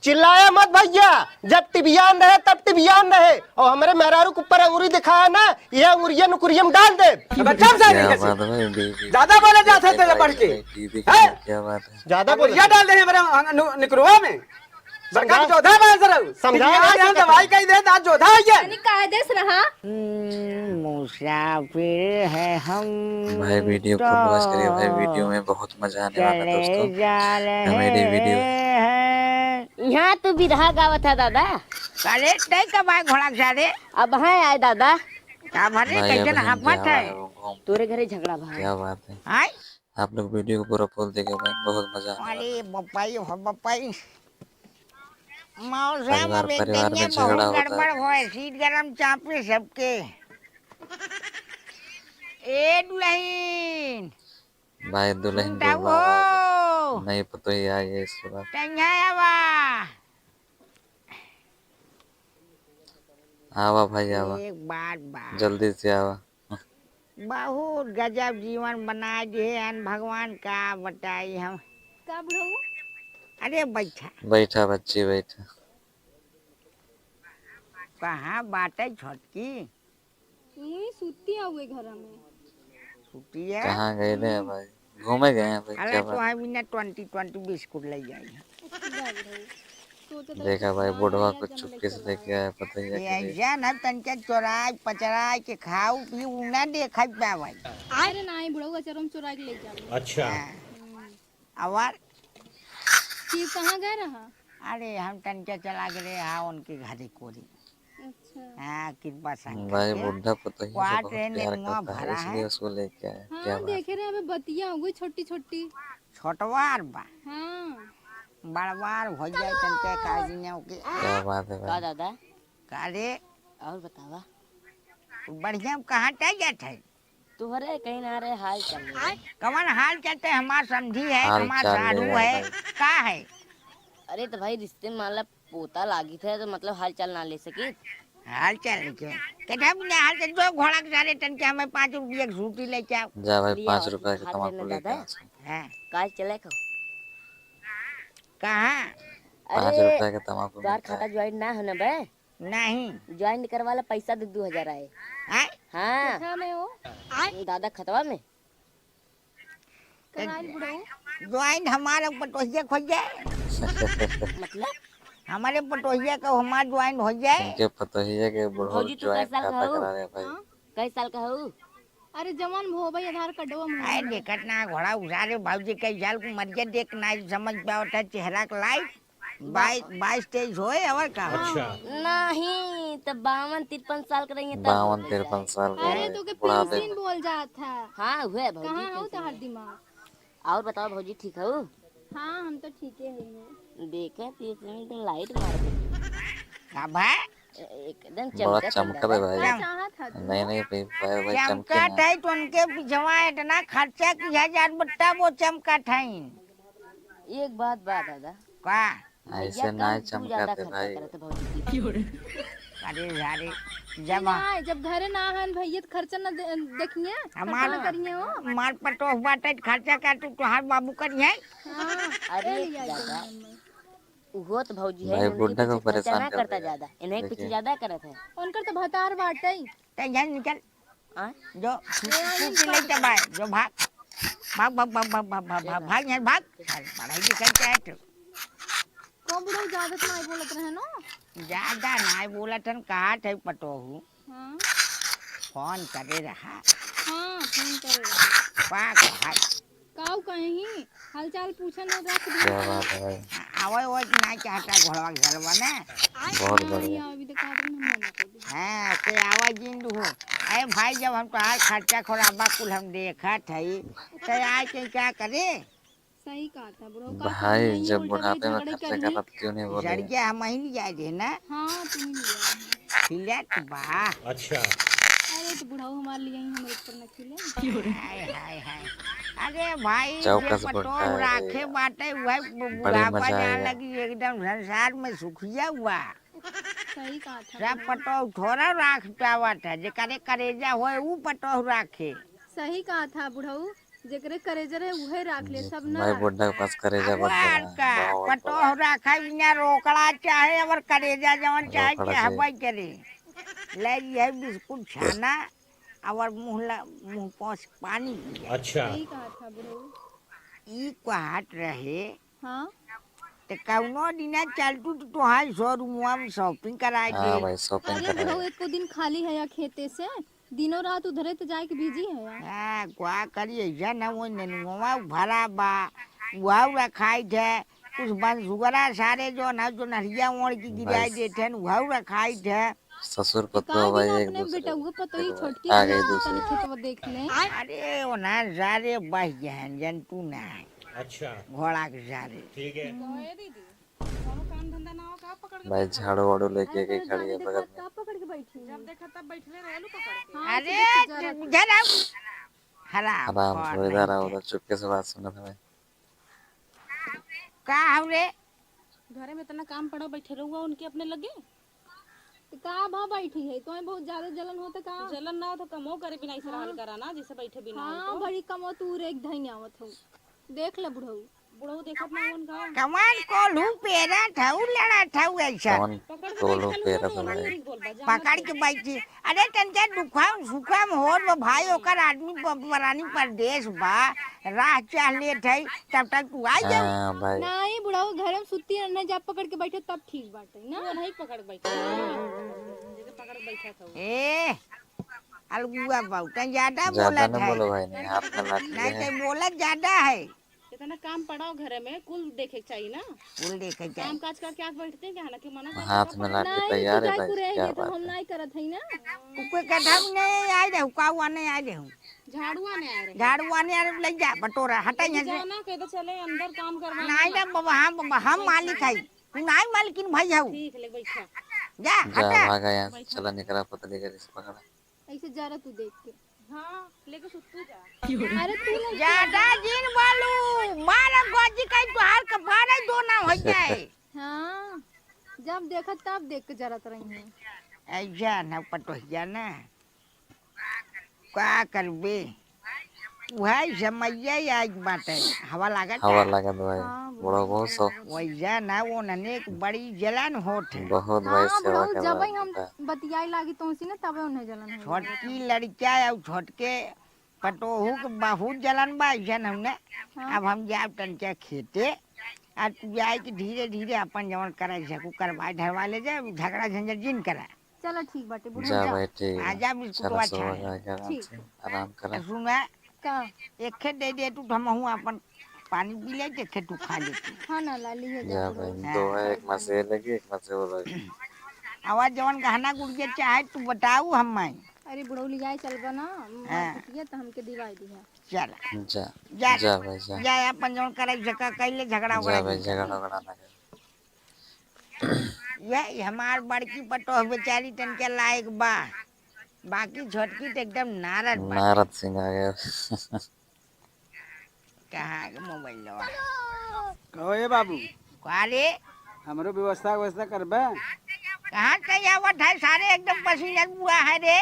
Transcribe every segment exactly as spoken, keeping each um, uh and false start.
चिल्लाया मत भैया, जब टिबियान रहे तब टिबियान रहे, और हमरे मेहरारू के ऊपर अंगुरी दिखाया ना, ये अंगुरिया नुकुरिया में डाल दे। अब चुप सारे क्या कैसे? बात है भाई, बी-, बी-, ज्यादा बोले जाते हैं तेरे बढ़ के। भाई, बी-, बी-, हैं? क्या बात है? ज्यादा बोले। अंगुरिया डाल दे हमारे अंग-, नु-, निकरुआ में। बड़का समझा? जोधा बा सर। समझा? टिबियान है, दवाई कहीं दे, दांत जोधा है ये। तनी कायदे से रहा। हम्म, मुसाफिर है हम भाई, video को तो watch करिए भाई, video में बहुत मजा आने वाला है, दोस्तों। चले जा रहे हमारी video हैं। यहाँ तू बिरहा गावत है दादा। अरे, तै कब आए घोड़ा के सारे? अब है आए दादा। का भरे, भाई, कैसे अब ना हम हाफत जावा है? है, वो घूम। तोरे घरे झगड़ा भा। क्या बात है? आय? आप लोग video को पूरा full देखे भाई, बहुत मजा आने वाला है। अरे बप्पाई हो बप्पाई। मौसम परिवार, अब एक परिवार दिन में ये झगड़ा बहुत होता है। गड़बड़ होए, सीट गरम चापे सबके। ए दुल्हन, भाई दुल्हन सुनता को बारात हो? नहीं पता ही आ गया इसके बाद। तैया आवा। आवा भाई, आवा। एक बात बा। जल्दी से आवा। बहुत गजब जीवन बनाए दिहे हन भगवान, का बताई हम। का बुढ़ऊ? अरे बैठा। बैठा बच्ची, बैठा। कहाँ बाटे छोटकी? वही सुती हुए घर में। सुती है? कहाँ गए रहे भाई? घूमे गए हैं भाई, अरे क्या तो बात? है बिना twenty twenty बिस्कुट ले जाई है। जा बुढ़ऊ। सोचत रहे देखा कि भाई, हाँ, बुढ़वा यार, कुछ जन चुपके से लेके लेके आया, पता ही है ये कि ऐसा ना तनके चोराई पचराई के खाऊ पी, उ ना देखा पावे। अरे नाहीं बुढ़ऊ, अचरम चोराई के ले जाओ। अच्छा। हाँ। हम्म। और? फिर कहाँ गए रहा? अरे हम तनके चला गए रहे, हाँ, उनके घरे कोरी। अच्छा। हाँ, कृपा शंकर भाई, के। बुढ़ा पतोहिया से क्वार्ट बहुत है, प्यार नेनुआ करता है, भरा इसलिए है। उसको लेके आया। हाँ, क्या बात देखे है? रहे, अबे बतिया हो गई छोटी छोटी। छोटवार बा। हाँ। बड़वार हो जाए तनके काजी ने ओके। क्या बात है का भाई? दादा? का रे? और बतावा? बढ़िया, कहाँ चल जात है? तुहरे कहीं ना रहे, हाल चाल ले। कवन हाल चाल ते? हमार समधी है, हाल हमार चाल ले साढ़ू रहे है, भाई। का है? अरे तो भाई, रिश्ते में मतलब पोता लागित है तो मतलब हाल चाल ना ले सकी? हाल चाल ले के? केटा बिना हाल चाल, जो घोड़ा के सारे तनके हमें पाँच रुपये की सूटी लेके आओ। जा भाई, लिया पाँच रुपया के हाथ तमाकू में लेके दादा। आ। हाँ। काल चले को? कहाँ? पाँच अरे, रुपया के तमाकू तोहार मिलता है। खाता ज्वाइन ना हो ना बे? नहीं। ज्वाइन करवा ला, पैसा दे, दो हजार आए। आए? हाँ। केकरा में हो? दादा खतवा में। कहाँ आइल बुढ़ऊ? ज्वाइन हमारे पटोहिया खोज जाए। मतलब? हमारे पटोहिया का हमार ज्वाइन हो जाए। इनके पतोहिया के बुढ़ऊ भौजी, तू ज्वाइन कैसा खाता हो? करा रहे भाई। हाँ? कै साल का हो? अरे जवान भो भाई, आधार कार्डवा में आए हो। देखत ना घोड़ा उसारे भौजी के जाल को मरिया देख ना समझ पावत है चेहरा के लाइट। बाई-, बाईस तेईस होए और का? अच्छा। नहीं, तो बावन तिरपन साल के रही है तब बावन होते तिरपन जाए। साल के अरे, रहे, तो के बुढ़ापे पेंसिन में। बोल जात है। हाँ, हुए भौजी, कहाँ हो पेंसिन तोहर में। दिमाग? और बताओ भौजी, ठीक हो? हाँ, हम तो ठीके हई हैं। देखे, तीस मिनट में लाइट मार दे। का भाई? एकदम बड़ा चमकत चमकत है है। भाई। का चाहत है तू? नहीं, नहीं, भाई, भाई, भाई, चमके चमकत ना। है तो उनके पिछवा इतना खर्चा किया जात बट्टा वो चमकत है। एक बात बा दादा। का? ऐसे भैया ना कम, तू चमका ज्यादा दे खर्चा भाई। करत भौजी की। अरे यारे, जब नहीं, जब घरे ना हन भैया तो खर्चा ना दे-, देखिए, खर्चा हमार, ना करिए हो। हमार पटोह बाटे खर्चा का तू तोहार बाबू करिए। हाँ, अरे ए लिया दादा, एकदम। उहो तो भौजी है, भाई उनके बुड्ढा को पीछे खर्चा परेशान ना कर करता देगा। ज्यादा, इन्हें पीछे देखिए। ज्यादा करत है। उनकर तो भतार बाटे। ते यहाँ निकल। आय? जो, ए, आय, स्कूटी इनका लेके भाई, जो भाग। भाग, भाग, भाग, भाग, भाग, भाग, ये भाग, भाग, यहाँ भाग। चल, पढ़ाई लिखाई चाहे तो। कौन बुढ़ऊ ज्यादा तो नहीं बोलत रहे ना? ज्यादा नहीं बोलत हन, कहा थे पटोहू। हाँ। फोन करे रहा। हाँ, फोन करे रहा। का कहा? काऊ कहीं हालचाल पूछन और रख दिया। क्या बात है भाई। आवे वो ना चाहता घोड़वा के घरवा में। बहुत हाँ, बढ़िया। यहाँ अभी तो कहा था ना, हम मना कर दिया। हाँ, के आवा जिंद हो। अरे भाई, जब हम तोहार खर्चा खोराबा कुल हम देखत हई, तो आए के क्या करे? सही कहा था, बुढ़ऊ का भाई, करना ही जब उल्टा बुढ़ापे में झगड़े खर्चा करनी। करत क्यों नहीं बोले? जड़ के हम ही नहीं जाए थे ना। हाँ, तुम ही लिया है। खिलत बा। अच्छा। अरे, तो बुढ़ऊ हमारे लिए ही हमारे ऊपर न खिले। हाय, हाय, हाय। अरे भाई, चौकस जे पटोह बुढ़ा है। राखे बाटे, वह बु-, बड़ी बुढ़ापा मजा जान आएगा। लगी, एकदम संसार में सुखिया हुआ। सही कहा था। सब पटोह थोड़ा राख पावत है, जेकरे करेजा होए, ऊ पटोह राखे। सही कहा था बुढ़ऊ। जेकरे करेजा रहे, उहे राख ले, जी, सब ना भाई राख। बुड्ढा के पास करेजा अब बहुत बड़ा है, का, बहुत पतोह बड़ा। राखा बिना रोकड़ा चाहे, अउर करेजा जवन चाहे, रोकड़ा चाहे। हवाई करे। ले, ये बिस्कुट छाना, अउर मुँह ला, मुँह पोंछ पानी पिया। अच्छा। सही कहा था, बुढ़ऊ। ई कहत रहे, हाँ। ते कउनो दिना चल तू तो तोहार showroomवा में shopping कराए हाँ दे। भाई, shopping अरे कराए। बुढ़ऊ, एको दिन खाली है या खेते से? दिनों रात उधरे तो जाए के busy है यार। हाँ, का करी, ऐसा ना वो नेनुआ भरा बा, उहाऊ रखाइत है, कुछ बनसुअरा सारे जो ना, जो नहरिया ओढ़ के गिराए बस। देत हैं, उहाऊ रखाइत है। ससुर पतोह भाई एक दूसरे बेटउआ पतोही छोटकी आ गई दूसरी। तनी खेतवा देख ले। अरे, वो ना सारे बह गए हैं, जंतु ना है। अच्छा। घोड़ा के सारे। ठीक है। हम्म। कहो, ए दीदी, कौनो काम धंधा ना हो, का पकड़ के भाई बैठल? झाड़ू वाड़ू लेके अरे के तोरे खड़ी है जाने बगल देखा, में। का पकड़ के बैठी है? जब देखा तब बैठले रहेलू पकड़ के। हाँ, अरे, सीधे सीधे रख। इधर आओ। हराम हराम खोर खोर, इधर आओ, इधर चुपके से बात सुनत हवे। का हो रे? घरे में इतना काम पड़ा, बैठे रहुआ उनके अपने लगे। तो का भा बैठी है? तोहे बहुत ज्यादा जलन होता का? जलन ना हो तो कमो करे बिना ऐसे हाँ। रहल करा ना, जैसे बैठे बिना हो हाँ, तो। बड़ी कमो तू रे, एक धैन आवत हो। देख ले बुढ़ऊ। बुढ़ऊ देखत ना होन का? कमान कोल्हू पेरा थाऊ, लड़ा थाऊ ऐसा। कौन पकड़ के कोल्हू बैठल पेरा होन, था भाई? बोल बा, जानत पकड़ के हो। बैठी। अरे तनके दुखम सुखम होत बा भाई, ओकर आदमी प-, परानी परदेस बा, राह चाह लेत है, तब तक तू आ जाऊ। हाँ भाई। नहीं बुढ़ऊ, घर में सुत्ती रहना, जब पकड़ के बैठे तब ठीक बाटे ना। वो नहीं पकड़ के बैठे, जैसे पकड़ के बैठा था वो। ए, अलगुआ बाऊ, तन ज्यादा ज्यादा बोलत ना है। बोलो भाई, नहीं, हाथ में लाठी नहीं है। तो बोलत ज्यादा है। इतना काम पड़ा हो घरे में, कुल देखे के चाहिए ना। कुल देखे के चाहिए। काम काज करके आके बैठते हैं क्या ना कि मना करते हाथ में लाठी नहीं, तैयार है भाई, क्या बात है? हम नहीं करत हई ना। ऊपर कदम नहीं आए रहे, हुकाऊ आने आए रहे हूँ। झाड़ू आने आए रहे। झाड़ू आने आए रहे, ले जा, बटोरा, हटा यहाँ से। जाना, कह दे चले अंदर काम करवाने। नहीं ना बाबा, हम, हम मालिक है। तू नहीं मालकिन भाई हऊ। ठीक, ले बैठा। जा, जा, हटा। भागा यहाँ से, बैठा। चला निकरा पतली गली से पकड़ा। ऐसे जरा तू देख के। हाँ, लेके सुत्तू जा। अरे तू ना ज्यादा जिन बोलू, मारा गोजी कहीं तोहार कपारे दो ना हो जाए। हाँ, जब देखा तब देख के जरत रही है। ऐसा ना पटोहिया ना, का करबे? उहै समइया आइक बाटे, हवा लागत हवा है। लागत भाई, हाँ, बड़ा बहुत शौक। वैसा ना, वो नने एक बड़ी जलन होत है। बहुत भाई हाँ, सेवा बुढ़ऊ, करवा जबई हम देता। बतियाए लागी तोहसे ना, तबे उन्हें जलन हो छोटकी लड़किया और छोटके पतोहू के बहुत जलन बा, ऐसन हम ना। हाँ। अब हम जाब तनके खेते, आ तू जाए के धीरे धीरे अपन जवन करे सकू करवाए धरवा ले जा, झगड़ा झंझट जिन करा। चलो ठीक बाटे, बुढ़ऊ जा जाओ। भाई, ठीक आ बा। जा बिस्कुटवा चलो, सुबह खा ले। जाके आराम ठीक। से, आराम करा। आ सुना, का? एक खे दे दे तू, तो हमहू अपन पानी पी ले, एक खे तू खा ले तू। हाँ ना, ला ली है जा जा बुढ़ऊ। भाई, हाँ। दो है, एक माँ से लगी, एक माँ से वो लगी। आवाज जवन गहना गुड़िया चाहे तू बताऊ हम माई। अरे बुढ़ऊ ले जाए चलबा ना, हाँ। मार्केटिया तो हमके दिवाई दी है। चल। जा, जा, जा भाई, जा। जा, अपन जवन करे झगड़ा, कैले झगड़ा जा उगड़ा भाई, जिन झगड़ा करी। उगड़ा ना कर। ये हमार बड़की पतोह बेचारी तनके लायक बा, बाकी छोटकी तो एकदम नारद बा। नारद सिंह आ गया। कहाँ के मोबाइल लवा? कहो ए बाबू। का रे? हमरो व्यवस्था व्यवस्था करबे? कहाँ से आवत है सारे, एकदम पसीना बुआ है रे।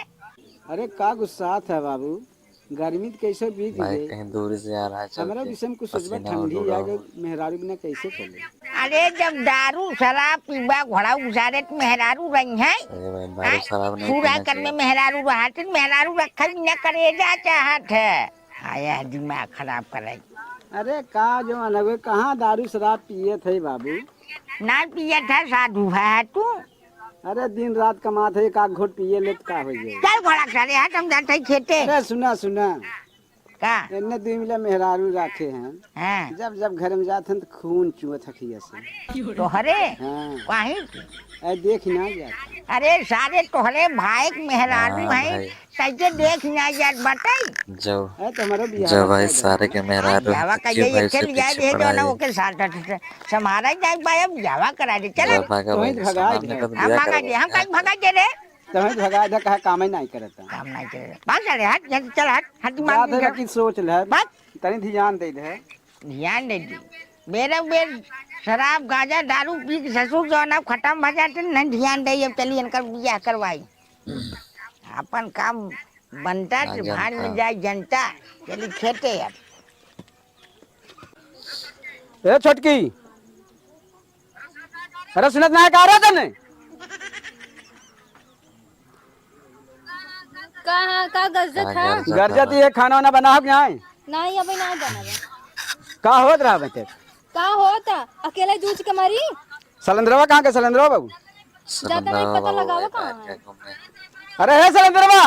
अरे का गुस्सात है बाबू, गर्मी तो कैसे बीत भाई, गई। कहीं दूर से आ रहा है, चल हमरा के विषय में कुछ सोचबा, पसीना ठंडी उड़ आ रहा गई, हो। मेहरारू बिना कैसे चले? अरे जब दारू शराब पीबा, घोड़ा उसारे तो मेहरारू रही है। अरे भाई, दारू हैं? शराब नहीं पूरा पीना कर में चाहिए। मेहरारू रहत, मेहरारू रखल बिना करेजा चाहत है। आया है दिमाग खराब करे। अरे का जो अलग कहाँ दारू शराब पिए थे बाबू? ना पिए थे, साधु है तू। अरे दिन रात कमात है, एक आध घोट पिए ले तो का हो जाए? चल घोड़ा सारे, हट, हम जाते हैं खेते। अरे सुना, सुना। का? इन्ने दुई मिला मेहरारू राखे हैं। हाँ। जब जब घर में जात हैं तो खून चुअत हखिया से। तोहरे? हाँ। काहे के? ए, देख ना जात। अरे सारे तोहरे भाई के मेहरारू हाँ हैं, भाई। कैसे देख ना जात बताई? जाओ। ए, तो हमारो बियाह जाओ भाई, कर दे। सारे के मेहरारू बियाह के कैसे भाई ये से खेल जाए पीछे दे पड़ा जो ना है। ओके साथ साथ से। हमारा ही जाए भाई, अब बियाह करा दे, चल। जाओ, भागा तो भाई, वहीं भगा सामान दे। निकल हम दिया भगा करो। दे, हम कहीं भगा दे रे। तो वहीं भगा दे, कहा काम ही नहीं करता। काम नहीं करे। भाग जा रे, हट, जल्दी चल, हट, हट, दिमाग बात नहीं है कर। कि सोच ले, बस। तनी ध्यान दे दे। ध्यान दे दी। बेरे बेर शराब, गांजा, दारू पी के ससुर जो ना खत्म हो जाते, नहीं ध्यान दे, अब चली इनका बियाह करवाई। अपन काम बनता हाँ, तो भाड़ में जनता। जाए जनता, चली खेते अब। ए छोटकी, अरे सुनत ना है का रे तने? का, का गरजत है? गरजत है, खाना वाना बना हो कि नाहीं? नाहीं, अभी नाहीं बना बा। का होत रहा बते? का होत? अकेले जूझ के मरी? सलेंद्रवा कहाँ के सलेंद्रवा बाबू? जाता नहीं, पता लगावा कहाँ है। अरे हे सलेंद्रवा!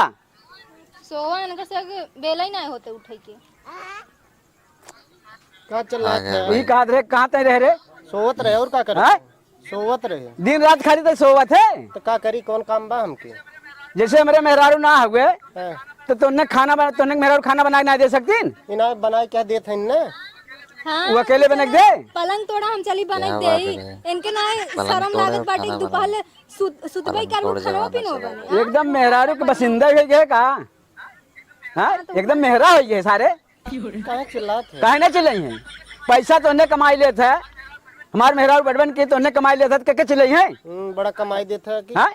सोवा इनका से बेला ही नाहीं होते उठे के। का चिल्लात है? ई कहा रहे, कहाँ तक रह रे? सोवत रहे और का करे? हाँ? सोवत रहे। दिन रात खाली तो सोवत है। तो का करी, कौन काम बा हमके? जैसे हमरे मेहरारू ना हुए, हाँ। तो तोहने खाना बना, तोहने मेहरारू खाना बना के ना दे सकतीन? इना बना के क्या देत है इनने? हाँ, वो अकेले बना के दे? पलंग तोड़ा हम चली बना के देई। इनके ना शर्म लागत बाटे, दोपहर ले सुत-, सुतबे करबो, खाना पीना बने। एकदम मेहरारू के बसिंदा हो गए का? हाँ? एकदम मेहरा हो गए सारे। काहे चिल्लात है? काहे ना चिल्लाई हैं? पैसा तोहने कमाई लेत है, हमार मेहरारू बड़बन के तोहने कमाई लेत है, तो के, के चिल्लाई हैं? हम्म, बड़ा कमाई देत है कि हाँ?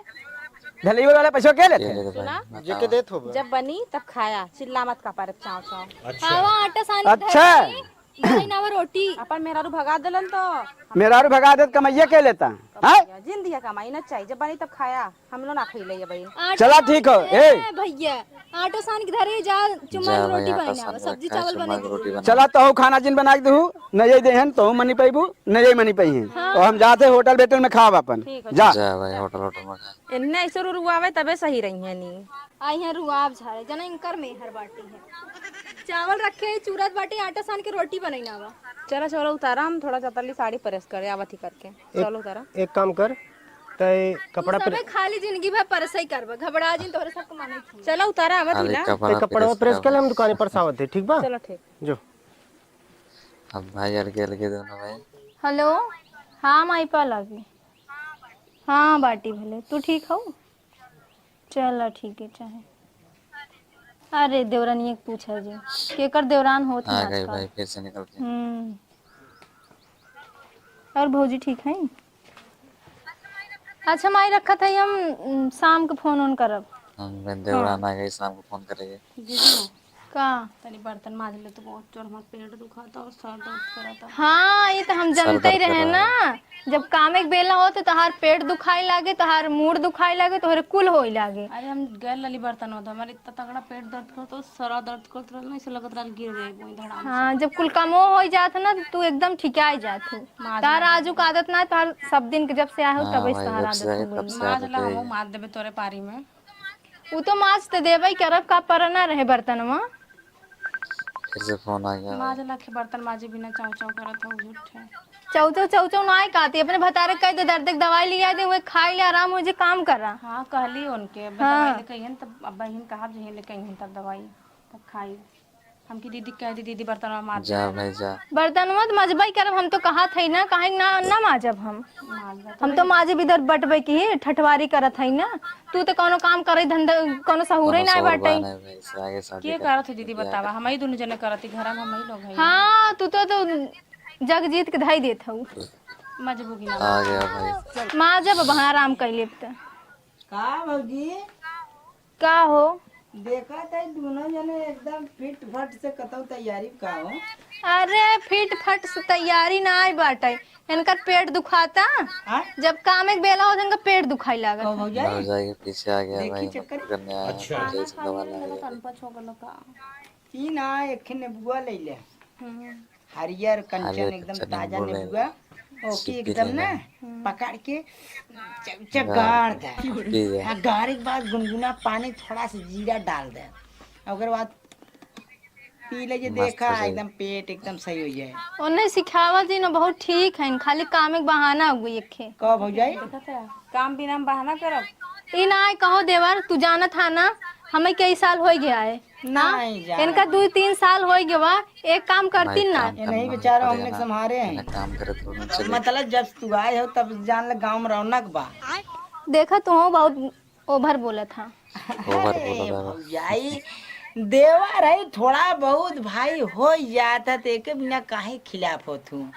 ढलैया वाला पैसा के लेत है? सुना? जेके देत होबे। जब बनी तब खाया, चिल्ला मत का पारे चाव चाव। अच्छा। खावा आटा सान के अच्छा। धर दी, बनावा रोटी। अपन मेहरारू भगा देलन तो। मेहरारू भगा देत, कमाइया के लेता? हाँ? जिन दिया कमाई ना चाहिए, जब बनी तब खाया। हम लोग ना खइले ये भाई। आटा चला, ठीक हो। ए भैया, आटा सान के धरे जा, चुम्मा रोटी बनावा, सब्जी चावल बना दे। चला, तहु खाना जिन बना के दहू, न ये देहन, तहु मनी पैबू, न ये मनी पइहे। हाँ। और हम जाते होटल बेटल में खाब अपन। ठीक है। जा। जा भाई, होटल, होटल में खा। इन्ने ऐसे रुआवे तबे सही रही है नी। आई है रुआब झारे, जना इनकर मेहर बाटी है। चावल रखे, चूरत बाटी, आटा सान के रोटी बनैना बा। चला, चला उतारा, हम थोड़ा चतरली साड़ी प्रेस करे, आवत ही करके। चलो उतारा। एक काम कर, तय कपड़ा तू सबे प्रे- खाली जिंदगी भर परसई करबा, घबरा जिन, तोहरे सबके माने थी। चला उतारा, आवत ही अरे ना। कपड़ा तय कपड़ा प्रेस प्रेस कर ले, हम दुकाने पर सावत है, ठीक बा? चलो ठीक। जो। अब भाई अलगे अलगे दोनों भाई। हेलो, हाँ माई पालागी। हाँ बाटी भले, तू ठीक हो? चला ठीक है, चाहे। अरे देवरानिया के पूछा जी, केकर देवरान होत आ ना गई आजकल। भाई, फिर से निकल के। हम्म। और भौजी ठीक है? अच्छा माई, रखत है, हम, उम, शाम के फोन ओन करब। हम देवरान हाँ। आ गई, शाम को फोन करेंगे। दीदी, का? तनी बर्तन माज ले तो, बहुत जोर हमार पेट दुखाता और सर दर्द करता। हाँ, ये तो हम सर जानते ही दर्द रहे कर रहा ना। है। जब कामे के बेला होत, तोहार पेट दुखाए लागे, तोहार मूड़ दुखाए लागे, तोहरे कुल होए लागे। अरे हम गैल लाली बर्तन होत, हमारे इतना तगड़ा पेट दर्द करता, सर दर्द करता रहल ना, ऐसे लगत रहल गिर जाए कोई धड़ाम से। हाँ, जब कुल कामो हो जात ना, तो तू एकदम ठिकाए जात हो। माज तार ले। आजू का आदत ना, तार सब दिन के जब से आए हो, हाँ तबे से भाई, तार जब से आदत आए, हो तब गई। से माज आदत ला है। हमहू माज देबे तोरे पारी में। उ तो माज त देबे करब, का परना रहे बर्तनवा। फिर से फोन आ गया। माज ला के बर्तन माजे बिना चाव चाव करत हो, झूठ है। चौचौ, चौचौ नाय कहती, अपने भतारे कह दे, दर्द के दवाई लिया दे, वही खाई ले, आराम हो जे, काम करा। हाँ, कहली उनके, अब हाँ। दवाई लेके अइहन, तब अब बहिन कहब, जहीं लेके अइहन, तब दवाई, तब खाई। हमकी दीदी कह दी, "दीदी, बर्तनवा माज जा दे।" भाई, जा। बर्तनवा तो मजबई करब, हम तो कहत हई ना, काहे ना, ना माजब हम। माज दे, हम तो माजे बिदर बटबे की, ठठवारी करत हई ना। तू तो कौनो काम करे धंधा, कौनो सहूरे कौनो ना सहूर बाटे। बा ना भाई, से आगे शादी के कर करत है दीदी, बियाह बतावा, कर। हम ही दोनों जने करत ही, घर में हम ही लोग हई। हाँ, तू तो, तो जग जीत के धई देत हऊ। मजबूरी ना। आ गया भाई। माजब अब आराम कर लेब त। का भौजी? का हो? देखत है दोनों जने एकदम फिट फट से कतौ तैयारी का हो? अरे फिट फट से तैयारी ना आई बाटे, इनकर पेट दुखाता। हाँ? जब काम एक बेला होत इनका पेट दुखाई लागत कहो है। भौजाई? भौजाई के पीछे आ गया देखी भाई, चक्कर। मदद करने आया है, अच्छा। भौजाई से दवा लाने। तन पर छोकलो का? ई ना एक नेबुआ ले ले। हम्म। हरियर कंचन, हरियर एकदम कंचन ताजा नींबू ले नेबुआ, लो। ओके एकदम ना पकड़ के च-, च-, गाड़ दे। पी ले। हाँ, गाड़े के बाद गुनगुना पानी, थोड़ा सा जीरा डाल दे, ओकर बाद पी ले, जे मस्त देखा हो जाए। एकदम पेट एकदम सही हो जाए। ओने सिखावा जी ना बहुत ठीक है, खाली काम एक बहाना हो गई एक खे। कहो भौजाई? देखत है, काम बिना हम बहाना करब? ई ना है, कहो देवर, तू जानत हा ना, हमें कई साल हो गया है। ना, हाँ? नहीं जान। इनका दो तीन साल हो गवा, एक काम करती ना। ये नहीं बेचारा, हमने संभारे हैं। काम करे तो चले। मतलब जब तू आए हो तब जान ले गाँव में रौनक बा। देखा तू हो बहुत ओभर बोलत हा। ओभर बोलत हा। भौजाई, देवर है, थोड़ा बहुत भाई हो जात है तो एक बिना काहे खिलाफ होत हूँ।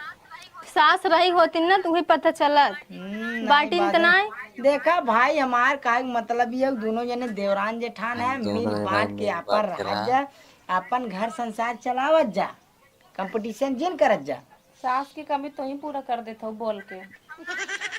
सास रही होती ना, तुम्हें पता चलत। हम्म, बाटी नहीं, इतना है। देखा भाई, हमार काहे के मतलब ये है, दोनों जने देवरान जेठान है, मिल बांट के आपन रह जा, आपन घर संसार चलावत जा, कंपटीशन जिन करत जा। सास की कमी तो ही पूरा कर देत हो बोल के।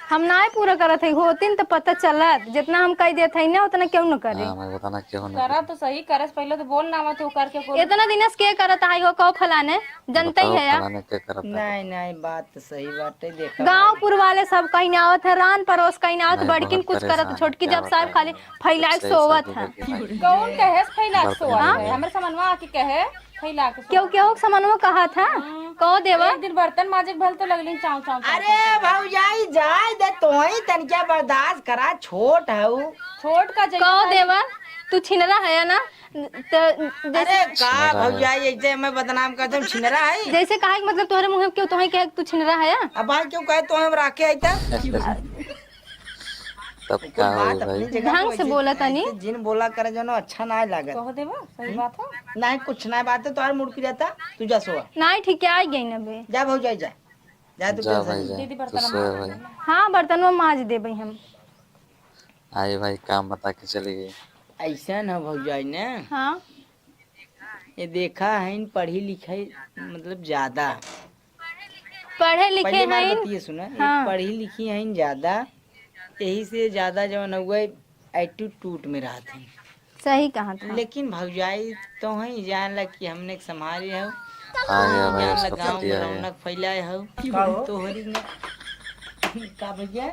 हम नाय पूरा करत हई, होतिन त पता चलत। जितना हम कह देत हई ना, उतना क्यों न करे। हाँ, मैं बताना क्यों न करा करे। तो सही करे से पहले तो बोल ना मत हो करके को। इतना दिन से के करत आई हो, कहो फलाने, जनते ही बताओ है या। फलाने के करत है। नहीं, नहीं, बात तो सही बाटे, देखा गाँव भाई। पुर वाले सब कहीं आवत है, रान परोस कहीं आवत, नहीं, बड़किन बहुत कुछ करत, परेशान है, छोटकी क्या जब साहब बताएं। खाली फैलाए सोवत है। कौन कहे से फैला के सोवत है? हमरे समनवा आके कहे फैला के सोवत। केहू केहू के समनवा कहा था? हाँ। कहो देवा। एक दिन बर्तन माजे के भल तो लगलिन चाव चाव चाव अरे चाव। भौजाई, जाए दे, तोही तनिका बर्दाश्त करा, छोट हऊ। छोट का जइसे कहो भाई। देवा, तू छिनरा है ना? त जैसे अरे का छिनरा है। भौजाई, ऐसे हमें बदनाम करते, हम छिनरा है? जैसे कहा कि मतलब तोहरे मुँह में क्यों तोही कहे कि तू छिनरा है? अब भाई क्यों कहे तोही हम राखे आई त? तब का होई भाई? ढंग से बोला तनी। जिन बोला करे जनो अच्छा ना लागत। कह देबा, सही बात हो। नहीं, कुछ ना बात है, तोहार मूड पिराता, तू जा सोआ। नहीं, ठीक है, आ गई ना बे। जा भौजाई जा। जा तू जा भाई जा। दीदी तू बर्तन सोए माज भाई। हाँ, बर्तनवा माज देबे हम। आई भाई, काम बता के चली गई। ऐसा ना भौजाई ने। हाँ। ये देखा है, पढ़ी लिखी मतलब ज्यादा। पढ़े लिखे पहले हमार हैं। बतिये सुना, ये हाँ। पढ़ी लिखी हैं ज्यादा, यही से ज्यादा जवन हुआ attitude में रहत हैं। सही कहा था। लेकिन भौजाई तो हैं, जान ला कि हमने के संभाले हो, हाँ, ये भाई, जान ला उसका गाँव पतिया में है। रौनक फैलाए हो। का हो? तोहरी ने का भैया?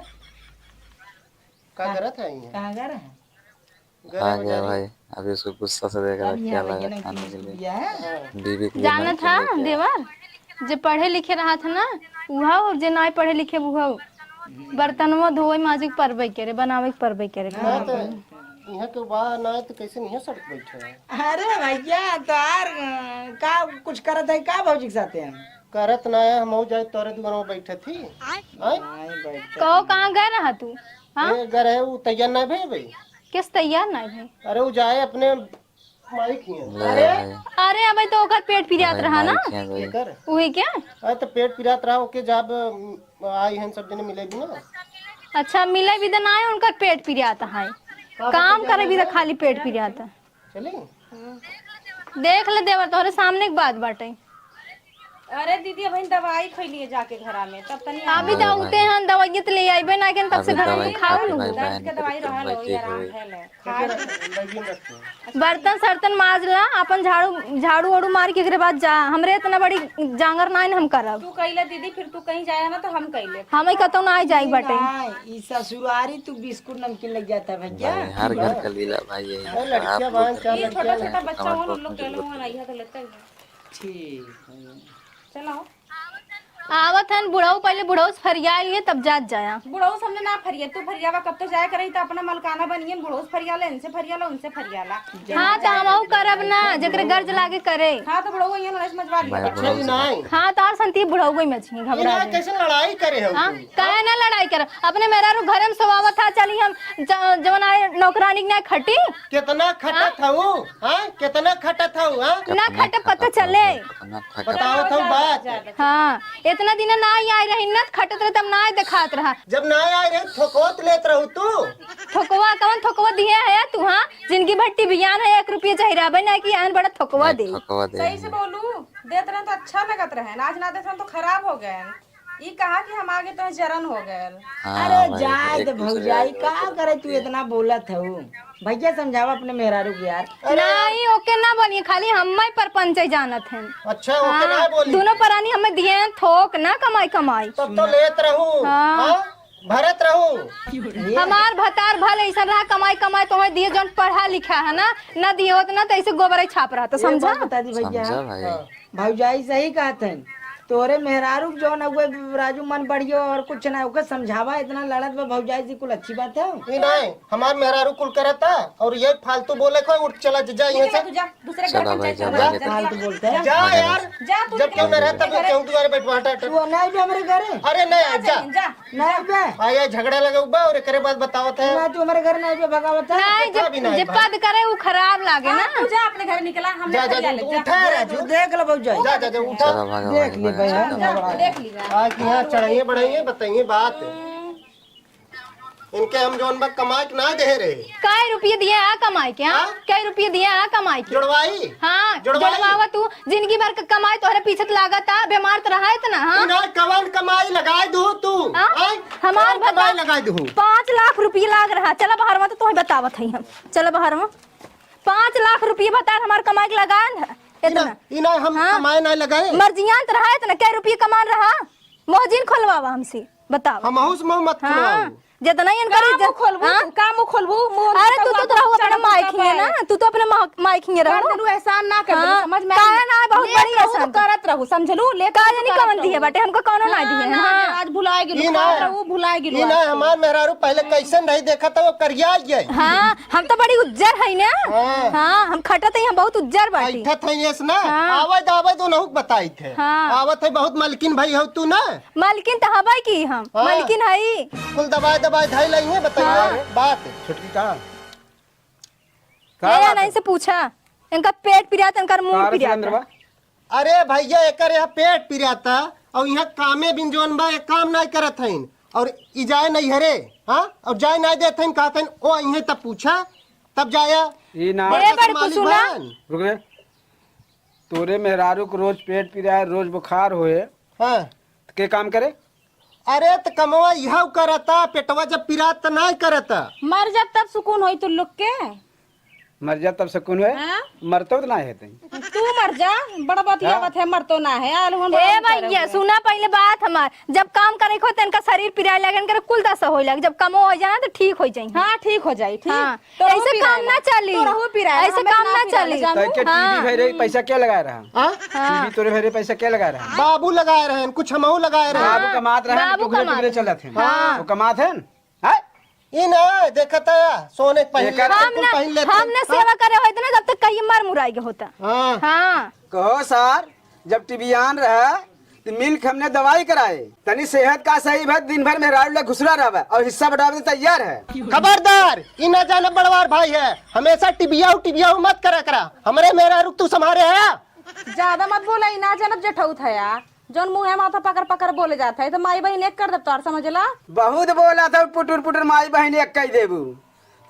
का करत है यहाँ? कहाँ गए रहे? आ गया भाई, अभी उसको गुस्सा से देख रहा, क्या लगा खाने के लिए। बीवी के लिए जानत हा देवर, जे पढ़े लिखे रहा था ना, उहा, और जे नाय पढ़े लिखे उहा। बर्तनवा धोए माजे के परबे करे, बनावे के परबे करे। हाँ, तो यहाँ के बा ना, तो कैसे नहीं सड़क बैठे हैं? अरे भैया, तो यार, का कुछ करत है का भौजी के साथे हम? करत ना है, हम जाए तोरे दुआर में बैठे थी। आय? कहो, कहाँ गए रहा तू? हाँ? ए, गए रहे, उ तैयार ना भे भाई। किस तैयार ना भे? अरे, उ जाए अपने माई खियाँ। ले अरे भाई। अरे, अबे तो ओकर पेट पिरात रहा ना? माई खियाँ गई। केकर? उहे क्या? अरे, तो पेट पिरात रहा, ओके जब, अम, आई हैं सब जने मिले भी ना। अच्छा, मिले भी तो ना आए, उनकर पेट पिरात है। का काम करे भी तो खाली पेट पिरात है। चली? देख ले देवर, तोहरे सामने के बात बाटे। अरे दीदी, अबहिन दवाई खइलिए जाके घरा में, तब तनी अभी तो उते हन, दवाई तो ले आइबे ना, तब से अभी घर में दवाई खाओ खाके लू। भाई दर्द बहन के के दवाई तो रहल बैठी होई, आराम हुई। भइल है। खा ले। बर्तन सर्तन माज ला, अपन झाड़ू, झाड़ू ओड़ू मार के एकरे बाद जा। हमरे इतना बड़ी जांगर नाइन हम करब। तू कइले दीदी, फिर तू कहीं जाए ना तो हम कइले। हम ही कतौ ना जाई बाटे। ना, ई ससुरारी तू बिस्कुट नमकीन लग जाता है भैया। भाई, हर घर का लीला भाई यही अरे है। लड़कियां आप लोग बांध घर चार में ये छोटा लड़कियां छोटा हैं, बच्चा हमारे हो, पास लोग में के जो लोग हैं, इहे तो लेते हैं। ठीक है। चलो। आवत हन बुढ़ऊ, पहले बुढ़ऊ से फरिया लिए तब जात जाया। बुढ़ऊ से हमने ना फरिया, तू फरियावा कब तो जाया करही तो अपना मलकाना बनिए, बुढ़ऊ से फरिया ले, इनसे फरिया ला, उनसे फरिया ला। हाँ, तो हमहू करब ना, जेकरे गर्ज लागे करे। हाँ, तो बुढ़ऊ यहाँ लड़ाई मचवा लिया। भाई, अच्छा, बुढ़ऊ ये से नहीं। हाँ, तो और संती बुढ़ऊ ही मची, घबरा ये गई। कैसे लड़ाई करे हो हाँ, तुम? काहे ना लड़ाई कर? अपने मेहरारू घरे में सोवावत था, चली हम ज-, जवन आए नौकरानी के ना खटी। कितना खटत हाँ? हऊ? हाँ? कितना खटत हऊ? हाँ? ना खटत पता चले। कितना खटत बताओ तो बात। हाँ, इतना दिन ना आई, आई रही ना, खटत रहे तब ना आई देखात रहा। जब ना आई रही, थोकवत लेत रहू तू। थोकवा, कौन थोकवा दिए है तू? हाँ, जिनकी भट्टी बियान है, एक रुपये चहिराबे ना कि आन बड़ा थोकवा नहीं, दे। थोकवा दे। सही से बोलू, देत रहे तो अच्छा लगत रहे, आज ना देत रहे तो खराब हो गए। ई कहा कि हम आगे तो जरन हो गए। हाँ, अरे भाई, जाए एक दे दूसरे भौजाई, का करे तू इतना बोलत हऊ? भैया समझावा अपने मेहरारू के यार। अरे नहीं, ओके ना बोलिए, खाली हम ही परपंच जानत हैं। अच्छा, ओके हाँ, ना बोली। दोनों परानी हमें दिए हैं थोक ना कमाई कमाई। तब तो लेत रहू। हाँ। हाँ? भरत रहू। हमार भतार भल ऐसा रहा, कमाई कमाई तो दिए, जौन पढ़ा लिखा है ना, ना दिए होत ना तो ऐसे गोबर ही छाप रहा था, ये समझा? बात बता दी भैया। समझा भाई। हाँ। भौजाई सही कहत हन। तोरे मेहरारू के जौन अगुए राजू मन बढ़ियो और कुछ ना, ओके समझावा, इतना लड़त बा भौजाई से, कुल अच्छी बात है? ये नहीं, हमार मेहरारू कुल करता और ये फालतू बोले को उठ चला जा यहाँ से। तू जा, दूसरे घर चला भाई, पंचायत जा कर भाई, जा। फालतू बोलते हैं। जा यार, जा तू जब क्यों ना रहता तो क्यों दुआरे बैठवा हटा। तू नहीं भी हमारे घरे। अरे नहीं, जा। जा। नहीं बे। आ, ये झगड़ा लगे बा और एकरे बाद बतावत है। ना, तू हमारे घर नहीं बे, भगावत है। नहीं, जब, अभी नहीं जे बा। पद करे, वो खराब लागे ना। हाँ, तू जा अपने घर निकला, हम जा, जा, जा, उठा, राजू, देख ले, भौजाई। जा, जा, जा, उठा। चला, भागा, देख भागा, ली भागा, भाई, चला। जा, देख ली भाई। आज यहाँ चढ़ाइए, बढ़ाइए, बताइए बात। हम्म। इनके हम जौन बा कमाए के ना दे रहे। कै रुपये दिए आ कमाए के, हाँ? हाँ? कै रुपये दिए आ कमाए के? जुड़वाई? हाँ, जुड़वाई? जुड़वावा तू। जिंदगी भर क कमाई तोहरे पीछे त लागत आ, बीमार त रहा इतना, हाँ? इन्हें कवन कमाई लगाए दू तू? हाँ? हाँ? हमार कवन कमाई बता, लगाए दू? पाँच लाख रुपये लाग रहा। चला बाहर में, तो तोहे बतावत है हम। चला बाहर में। पाँच लाख रुपये बता, हमार कमाई के लगान है इतना। इन्हें, इन्हें हम हाँ। कमाए ना लगाए। मर्जियान त रहा इतना, कै रुपये कमान रहा? मोहजिन खोलवावा हमसे, बताओ। हमहू से मुँह मत हाँ, खुलवाओ। जितना ही इनकर का इज्जत, मुँह खोलबू हाँ? तू? का मुँह खोलबू? मुँह अरे, तू तो रहू अपने माई खिए ना, तू तो अपने मा-, माई खिए रहू। कर देलू, एहसान ना कर देलू, हाँ, समझ में काहे आई? ना, बहुत लेट बड़ी रहू, एहसान। करत रहू, समझलू? लेट काहे रहू, नहीं करत कवन दिए रहू। बाटे, हमको कौनो ना हाँ, दिए, ना, हाँ। ना, आज भुलाए गेलू, ई ना, खात रहू, भुलाए गेलू ई आज ना, तू। हमार मेहरारू पहले कैसन रही, देखा था वो करिया गई। हाँ, हम तो बड़ी उज्जर है ना। हाँ। हाँ, हम खटत ही, हम बहुत उज्जर बाटी। बैठत है यस ना, हाँ। आवे दे, आवे दे, उनहु के बताई थे। हाँ। आवत है बहुत मलकिन भाई हो तू ना। मालकिन त हबै की हम, हाँ। मालकिन हई। कुल दबाए दबाए धई लइहे, बताइए हाँ। बात। छोटकी का? का हे बात नहीं है? से पूछा, इनका पेट पिरात, इनका मुंह का रे पिरात। सिकंदरवा? अरे भैया, एकर यहाँ पेट पिराता और यहाँ कामे बिन जौन बा, एक काम नहीं करत हइन। और ई जाए नहीं हरे, हाँ? और जाए नहीं देत हइन, कहत हइन, "ओ, इहे तब पूछा, तब जाया।" ई ना। बड़का ए, से बड़कू मालिक सुना। बन। रुक रे। तोरे मेहरारू को रोज पेट पिराए, रोज बुखार होए, हाँ। त के काम करे? अरे, त कमवा इहउ करता, पेटवा जब पिरात त नाय करता। मर जा तब सुकून होई तू लोग के। मर जा तब सुकून होए? हाँ? मरतो त नाय है तई। तू मर जा, बड़ बतियावत हाँ? है, मरतो ना है। आलू हम ए बड़ा भैया, करे। सुना पहले बात हमार। जब काम करे को, त इनका शरीर पिराए लगे, इनकर कुल दशा होए लगे। जब कमो हो जाए ना, त ठीक हो जाए। हाँ, ठीक हो जाए, ठीक। हाँ। तोरहु ऐसे पिराए काम ना ला। चली। तोरहु पिराए ला, ऐसे हमें काम ना ना पिराए ला, चली। जानू? तै के हाँ। टीवी भरे पैसा के लगाए रहा? हाँ? हाँ। टीवी तोरे भरे पैसा के लगाए रहा? बाबू लगाए रहे हैं, कुछ हमहू लगाए रहे हैं। बाबू कमात रहे हैं, बाबू टुकड़े कमात टुकड़े रहे। चलत हैं। हाँ। वो कमात हैं? हैं? ई ना, देखत है, सोने के पहन एकर लेते, हम कुल ना, पहन लेते। हम ना हाँ? सेवा करे होइत ना, जब तक कहीं मर मुराई के होता। हाँ। हाँ। कहो सर, जब टिबियान रहा, त मिल के हमने दवाई कराए। तनी सेहत का सही भर, दिन भर मेहरारू ला घुसरा रहबा और हिस्सा बटावे त तैयार है। खबरदार, ई ना जाने बड़वार भाई है, हमेशा टिबियाऊ टिबियाऊ मत करा करा। हमरे मेहरारू तू संभारे है। ज्यादा मत बोला, ई ना जानत जेठौत है यार। जौन मुँहे माथा पकड़ पकड़ बोले जात है, त माई बहिन एक कर देब तोर, समझला? बहुत बोला था पुटुर पुटुर, माई बहिन एक कह देबू।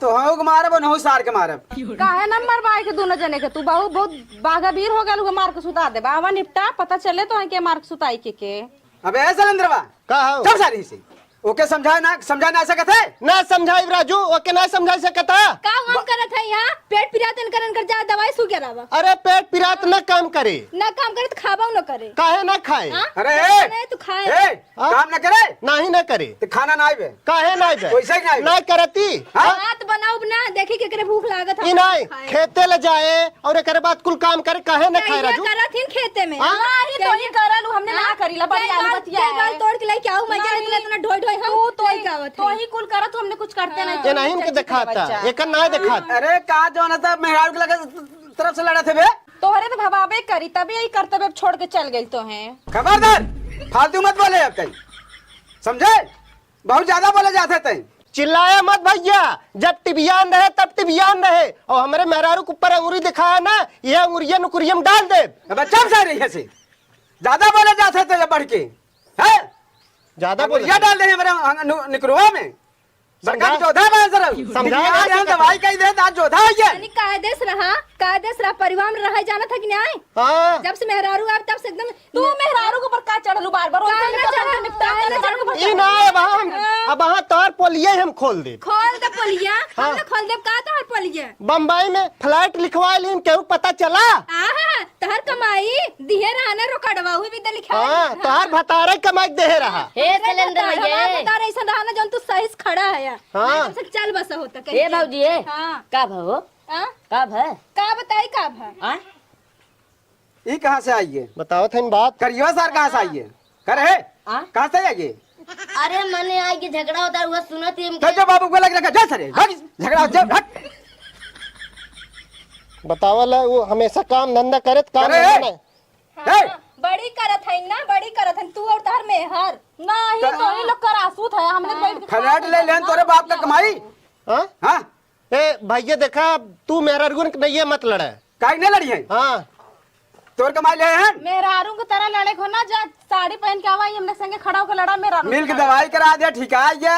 तोहू के मारब, ओनहू सार के मारब। काहे न मरवाए के दुनो जने के? तू बहू बहुत बाघा वीर हो गल, मार के सुता देबा। आवा निपटा, पता चले तोहे के मार के सुताई के, के। अबे ए सलेंद्रवा, का हो? चुप सारी से। ओके समझा ना, समझा ना सकत है? ना समझाई राजू, ओके ना समझा सकत है। का हम करत है यहाँ? पेट पिरात इनकर, इनकर जा दवाई सु के लावा। अरे पेट पिरात ना काम करे। ना काम करे त खाबा न करे। काहे ना खाए? हाँ? अरे ए! नहीं तो खाए। ए! हाँ? काम ना करे? नाही ना करे। त खाना ना आइबे। काहे ना आइबे? वैसे ही ना आइबे। ना करती। हाँ? हाँ, त बनाउब ना, देखी केकरे भूख लागत है, ई नहीं, खाए। खेते ले जाए और एकरे बाद कुल काम करे, काहे ना खाए कहिया राजू? करत हिन खेते में? हाँ? नाही, तो ही करल, हमने ना हाँ? करीला, बड़ी कई आलू बार, बतिया कई बार है। तोड़ के लेके आऊ, मजा नहीं। इतना, इतना ढोई ढोई हम तू तो ही, लेके आवत तो है। ही कुल करत, हमने कुछ करते नहीं। ये नहीं इनके दिखाता, एकर ना दिखाता। अरे का जौन है, मेहरारू के लगे तरफ से लड़त है बे? तोहरे तो भवाबे करी, तभी यही करतब अब छोड़ के चल गई तो हैं। खबरदार, फालतू मत बोले अब तई, समझे? बहुत ज्यादा बोले जात है तई। चिल्लाया मत भैया, जब टिबियान रहे तब टिबियान रहे, और हमरे मेहरारू के ऊपर अंगुरी दिखाया ना, ये अंगुरिया नुकुरिया में डाल दे। अब चुप सारे यहाँ से, ज्यादा बोले जात है तई बढ़ के, हैं? ज्यादा बोले अंगुरिया डाल दे हमारे अंग-, नु-, निकरुआ में। बड़का समझा? जोधा बा सर। समझा? दिल्ली में हम दवाई कही दे, आज जोधा है ये। यानी कायदे से रहा, कायदे से रहा, परिवार में रहा, जाना था कि नहीं? हाँ। जब से मेहरारू आए, तब से एकदम तू मेहरारू के ऊपर का चढ़लू बार बार? काहे ना चढ़ल? काहे ना चढ़ल? ई ना, अब हम, हाँ। अब हाँ तोर पोलिया हम खोल दे। खोल दे पोलिया, हाँ। हम ना खोल देब का तोहर पोलिया? बम्बई में फ्लैट लिखवा लीन, केहू पता चला? आहा, तोहर कमाई दिहे रहा ना रोकड़वा, हुई भी तो लिखा हाँ, है। तोहर भतारे कमाई देहे रहा। हे अरे सिलेंडर बता, भैया। हमार भतार ऐसा रहा ना, जौन तू सही से खड़ा है यार। हाँ। नहीं, तुमसे चल बसा होता कहीं ए के। भौजी, ए। हाँ। का भा हो? हाँ? का भा? का बताई, का भा? हाँ? ई कहाँ से आई है? बताओ थे बात। करियो सर कहाँ से आई है? कर है? हाँ? कहाँ से आई है? अरे मने आई के झगड़ा होता है, वो सुनत ही हम तो जो बाबू को लग रखा, जा सरे, भाग, झगड़ा हो, जा, हट। बतावल है, वो हमेशा काम धंधा करत, काम अरे, धंधा ए! नहीं। हाँ, ए! बड़ी करत है ना, बड़ी करत है तू और तहर मेहर। नहीं, का? तो ही लोग करासूत है, हमने हाँ। बैठ के फ्लैट खाते ले हैं, लेन तोरे बाप का कमाई? हाँ? हाँ? ए भैया देखा, तू मेहररुन के नैये मत लड़े। काहे नहीं लड़ी है? हाँ। तोर कमाई ले हैं? मेहरारू की तरह लड़े को ना जा, साड़ी पहन के आवा, हमने संगे खड़ा होकर लड़ा मेहरारू मिल के से। दवाई करा दे, ठिका गया।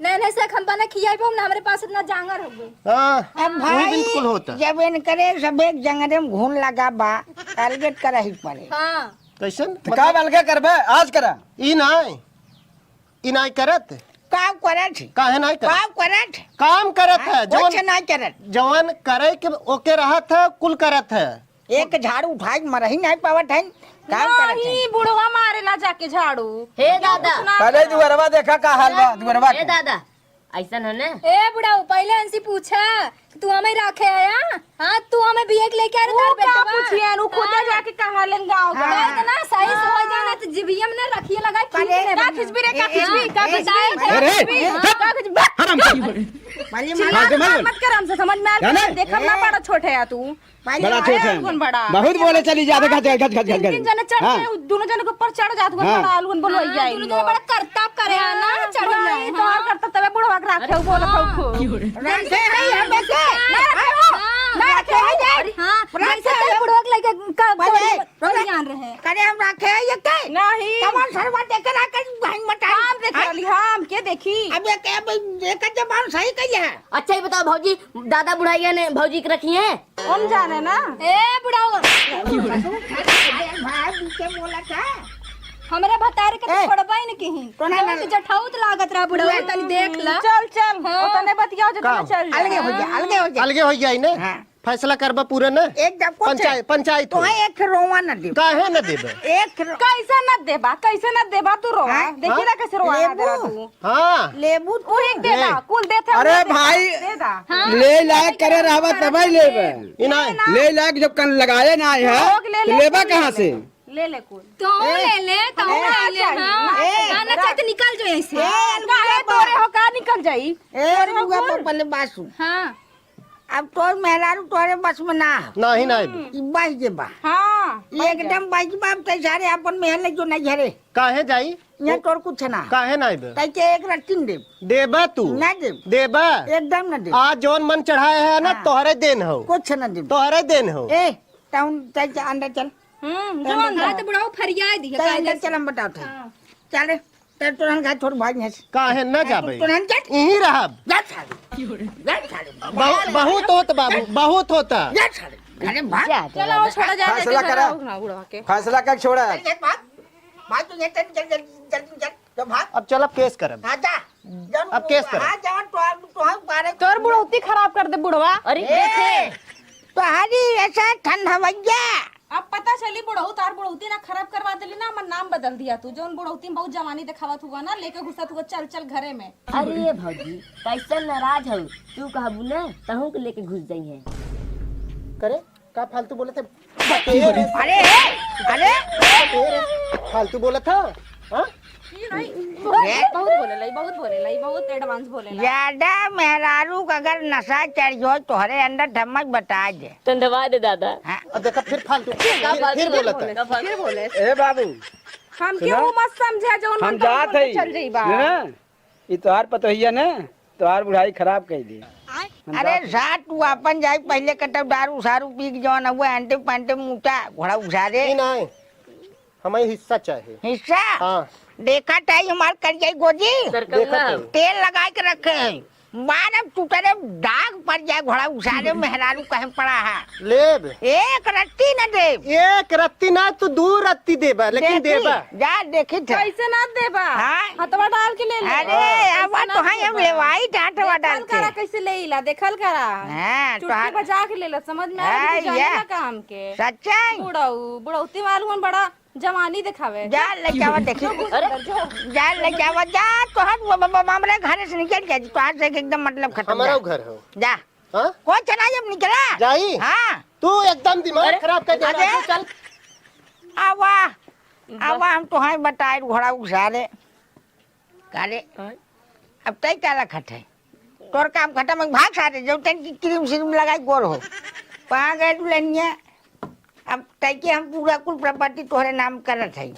नहीं, नहीं, से हम बना खियाई पाऊँ ना, हमरे पास इतना जांगर हो गई। हाँ, अब वही भाई, बिल्कुल होता। जब इनकरे सब एक जंगरे में घुन लगा बा, अलगे करही पड़े। हाँ। कैसन? तो मतलब? का अलगे करबे? आज करा। ई नाय, ई नाय करत। का करत है? काहे नाय करत? का करत है? काम करत हाँ, है, कुछ जवन, नाय करत। जवन करे के ओके रहत है, कुल करत है। एक झाड़ू उठाई के मरही नाय पावत है, काम करत है। नहीं, बुढ़वा मारे ला जाके झाड़ू। हे दादा। कुछ ना पहले करे। दुअरवा देखा का हाल बा, दुअरवा हे के। दादा, ऐसन है ना? ए बुढ़ऊ, पहले इनसे पूछा कि तू हमें रखे आया? हाँ, तू हमें बिये के लेके आ रहा वो था, का बेटवा? पूछिए, उ खुदे हाँ। जाके कहा लेन गाँव का। हाँ। इतना सही से हो जाना तो जिभिया में ना रखिए लगा, पहले खींच ले का बना। खिंचबी रे, का ए, खिंचबी, ए, का ए, खिंचबी, ए, का ए, खिंचबी, ए, का खिंचबी? हराम कर। चिल्ला मत कर हमसे, समझ में आ गया? जाने? देखम ना ए? बड़ा छोट है या तू। बड़ा छोट है। कौन बड़ा? बहुत बोले चली जात है, घच, घच, घच, घच, घच। तीन, तीन जने चढ़ हाँ। के, दोनों जने के ऊपर चढ़ जात हुआ, हाँ। बड़ा आलू बन बोलो हाँ, जाए दोनों जने बड़ा करतब करे हैं ना, हाँ, चढ़ बड़ा जाए। ही तोहार करतब तबे बुढ़वा के राखे हो, बोलत हो हाँ। खूब। रखे हैं हम ऐसे। ना रखे हो, हाँ, ना रखे हो। अरे हाँ, रखे वैसे हैं। तो बुढ़वा के लेके का बोले, बोले, बोले जान रहे हैं। करे हम रखे हैं ये के? नहीं। कमल सरवा देखे ना कहीं भाई मटाई। हम देखे हाँ? वाली, हम के देखी? अब ये के, अब ये के जबान सही कही है। अच्छा, ये बताओ भौजी, दादा बुढ़ाइया ने भौजी के रखी है? हम जाने ना। ए बुढ़ाऊ। भाई, बीचे बोला था। हमरे भतार के ए, छोड़बा ही न कहीं। तो ना, ना, जौन ना। जठौत लागत रहा बुढ़ऊ, ए, तनी देख ला। चल, चल। हाँ। ओतने बतियाओ, जितना का? चल जाए। अलगे हो जा, अलगे हो जा। अलगे हो जाई ने? हाँ। फैसला करबा पूरा ने? एक जब कुछ पंचायत, पंचायत तो हो। है, एक रोवा न देब। काहे न देबे? एक रो- कैसे न देबा? कैसे न देबा तू रोवा? हाँ? देखी ना कैसे रोवा लेबू। ना दे रहा तू। हाँ। लेबू तू। वही दे दा, ले। कुल देते हैं, अरे उन्हें दे दा, भाई, दे दा। हाँ। ले लायक करे रहबा तबे लेबे। ई ना। ले लायक जब कन लगाए ना है, लोग ले तो ले, लेबा कुल ले कहाँ ले। से? ले ले कुल। तो ए, ले ले, तो ए, ले ले, चाहिए। हाँ। ए, ना, ना, चाहे तो निकल जाओ ऐसे। ए, काहे तोरे हो, का निकल जाई? ए, तोरे हो रुआ कुल? पर पहले बात सुन। हाँ। अब तोर मेहरारू तोरे बस में ना हो। नाही, नाही। ई बस जे बा। हाँ, ई बस एकदम जा। बस बा, अब तै सारे अपन मेहर ले जो नहीं घरे। काहे जाई? यहाँ तोर कुछ ना। काहे ना आइबे? तै के एक रत्ती न देब। देबा तू? ना देब। देबा? एकदम ना देब। आज जौन मन चढ़ाए है ना, हाँ। तोहरे देन हो। कुछ ना देब। तोहरे देन हो। ए, टाउन, चल, चल, अंदर चल। हम्म, तै जो अंदर अंदर। हाँ, तो बुढ़ऊ फरियाए दिया, तै काहे अंदर से? चल, हम बताओ थे। हाँ। चल रे, तै तुरंत घर छोड़ भाग यहाँ से। काहे ना हाँ, जाबे? तू तुरंत चल। यहीं रहब। जा साले। जा साले। बहुत, बहुत होत बाबू, बहुत होता। जा साले। अरे भाग। चलो, छोड़ा जाए, फैसला करा। ना बुढ़वा के। फैसला कर छोड़ा। चल, चल, भाग। भाग तू यहाँ, चल, चल, चल, जल्दी चल। तो भाग। अब चल, अब केस करब। हाँ, जा। जौन अब केस करब। हाँ, जौन तो, तो हम पारे तोर बुढ़ौती खराब कर दे बुढ़वा। अरे, ए, देखे। तोहरी ऐसा ठंड हवैया। अब पता चली बुढ़ऊ, तार बुढ़ौती ना खराब करवा देली ना, हमर नाम बदल दिया तू। जौन बुढ़ौती में बहुत जवानी देखावत हुआ ना, लेके घुसत हुआ चल चल घरे में। अरे भौजी, कैसन नाराज हऊ? तू कहबू ना, तहूँ के लेके घुस जाई है। करे, का फालतू बोलत है? अरे, अरे। फालतू बोलत है? हाँ? ई नहीं, बहुत, बहुत बोले लाई, बहुत बोले लाई, बहुत advance बोले लाई। ज्यादा मेहरारू का अगर नशा चढ़ जाए, तोहरे अंदर धमक बता दे। तो दबा दे दादा। हाँ। अब देखा फिर फालतू, का फिर, फालतू फिर बोलत है। बोले, का फालतू? फिर बोले। ए बाबू, हमके सुना? वो मत समझा जो हम उनका जात बोल के हई। चल जाई बा। सुना? ई तोहार पतोहिया ना, तोहार बुढ़ाई खराब कर दे। हम अरे जात हई। जा, तू अपन जाई, पहले कतौ दारू सारू पी के जौन हुआ, अंटे पंटे मुटा, घोड़ा उसारे। ई नहीं, हमें हिस्सा चाहे। हिस्सा? हाँ। देखा ताई हमार करियाई गोजी? सरकंगा। देखा ताई। तेल लगाए के रखे हैं। मारब टूटरे दाग पड़ जाए, घोड़ा उसारे मेहरारू कहे पड़ा है। लेब। एक रत्ती न देब। एक रत्ती ना, तू दू रत्ती देबा, लेकिन देखी, देबा। जा देखी थे। कैसे ना देबा? हाँ। हथवा डाल के ले ले। अरे, हाँ। अब कैसे ना तो है, हम देबा? लेवाई डांटवा देखल डाल के। करा कैसे ले इला, देखल करा। हाँ, चुटकी तोहार बजा के ले ला, समझ में आ हाँ, गई, जाने या। ना काम के। सच्चाई। बुढ़ऊ, बुढ़ौती वालू मन बड़ा जवानी देखावे। जा, लेके आवा, देखी। जो घुस अरे। अंदर, जो। जा, लेके आवा, जा, तोहार वो, वो, वो, हमरे घरे से निकल जा, तोहार से एकदम मतलब खत्म, हमारा जा। घर हो। जा। हाँ? कोई चला, जब निकला। जाई? हाँ। तू एकदम दिमाग अरे। खराब कर दे अरे। रहा है, चल। आवा, वाह। आवा, हम तोहार बताए घोड़ा उसारे। का रे? आय। अब तै का लखत है? तोर काम खत्म है, भाग सारे, जो तन की क्रीम श्रीम लगाई गोर हो। कहाँ गए दुल्हनिया? अब तै के हम पूरा कुल प्रॉपर्टी तोहरे नाम करत है।